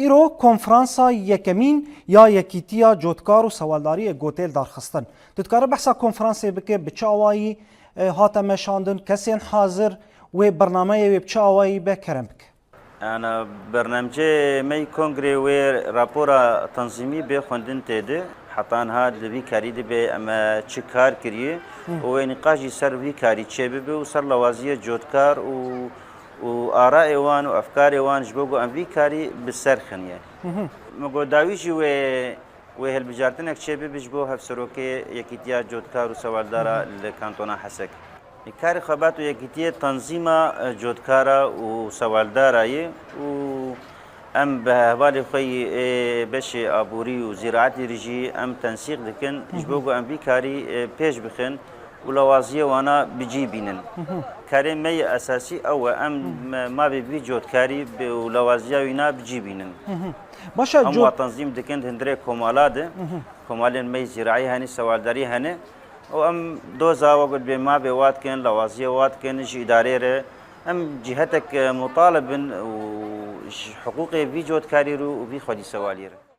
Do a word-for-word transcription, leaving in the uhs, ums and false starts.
Îro konferansa yekemîn ya Yekîtiya Cotkar û Sewaldariyê Gotêl darxistin. Tu dikare behsa konferansê bike, bi çi awayî, e, hate meşandin, kesên hazir wê bernameyê wê bi çi awayî be, kerem bike. Ana, bernemcê me yî kongrê wê rapora tanzîmî bê xwendin tê de. Heta niha di vî karî de bê em e çi kar kiriye û wê nîqaş jî ser vî karî çê bibe û ser lawaziyê cotkar û, û arayê wan û efkarê wan ji bo ku em vî karî bi ser xiniye. Me got dawî jî wê, wê hilbijartinek çê bibe ji bo hevserokê Yekîtiya Cotkar û Sewaldara li Kantona Hesek. Karê xebat û yekîtiyê tanzîma, e, cotkara û sewaldara ye û em bi hevalê xwe yî ê beşê aborî û zîraetê re jî em tensîq dikin, ji bo ku em vî karî, e, pêş bixin û lawaziyê wana bi cî bînin. Karê me yê esasî ew e, em, me, mavê vî cotkarî bi, û lawaziya wîna bi cî bînin. Baş e, Em cot- wa tanzîm dikin di hundirê komala de. Komalên me yî zîraî hene, sewaldarî hene. Û em doza we got bê mavê wa dikin, lawaziyê wa dikin, ji îdarê re. Em cîhetek, e, mutalib in û ji hiqûqê vî cotkarî re û vî xwedî sewalî re.